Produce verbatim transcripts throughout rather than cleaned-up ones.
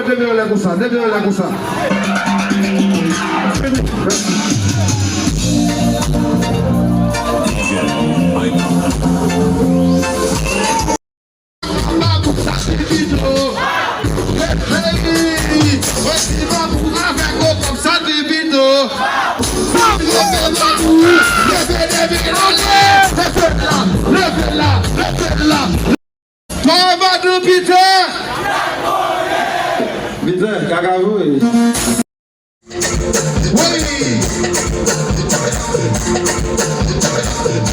De men anlè konsa, de men anlè konsa. Leve la, leve la, leve la. Travay Pita! Pita, kaka voye. Wi!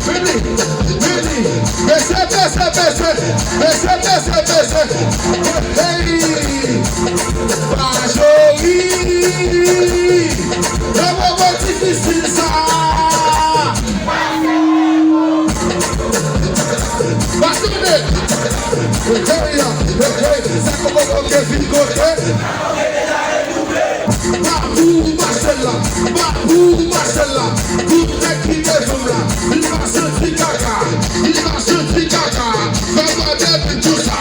Vini! Vini! Bese, bese, bese! Bese, bese, bese! Hey! Pa joli! Nan moman difisil sa! Pase mete! Hey, hey, hey, sa kòkòt ke fin kote. Babou mache la, babou mache la. Tout nèg ki devan m la, li pa santi kaka, li pa santi kaka. Fè bwè bebe tou sa,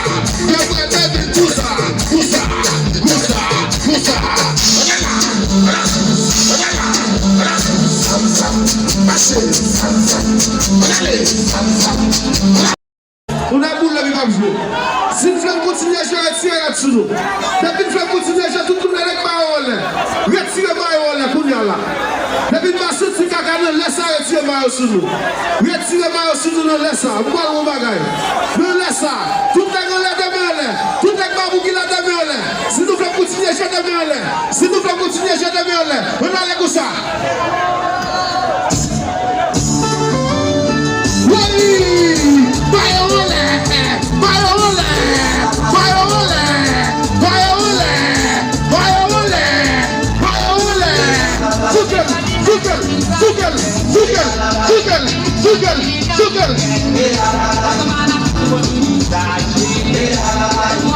fè bwè bebe tou sa. Kousa, kousa, kousa. Mache. Ou nan boul epi m ap jwe. Si n vle n kontinye jwe, retire rad sou nou. Depi n vle n kontinye jwe, tout moun leve mayo anlè. Retire mayo anlè kounye a la. Depi n pa santi kaka nan lè sa, retire mayo sou nou. Retire mayo sou nou nan lè sa. M pral yon bagay. Nan lè sa, tout nèg anlè, de men anlè. Tout nèg babou ki la, de men anlè. Si nou vle kontinye jwe, de men anlè. Si nou vle kontinye jwe, de men anlè. Ann ale konsa. Wi! Ba yo anlè! Ba yo anlè! Ba yo anlè! Ba yo anlè! Ba yo anlè! Ba yo anlè! Fouke l! Fouke l! Fouke l! Fouke l!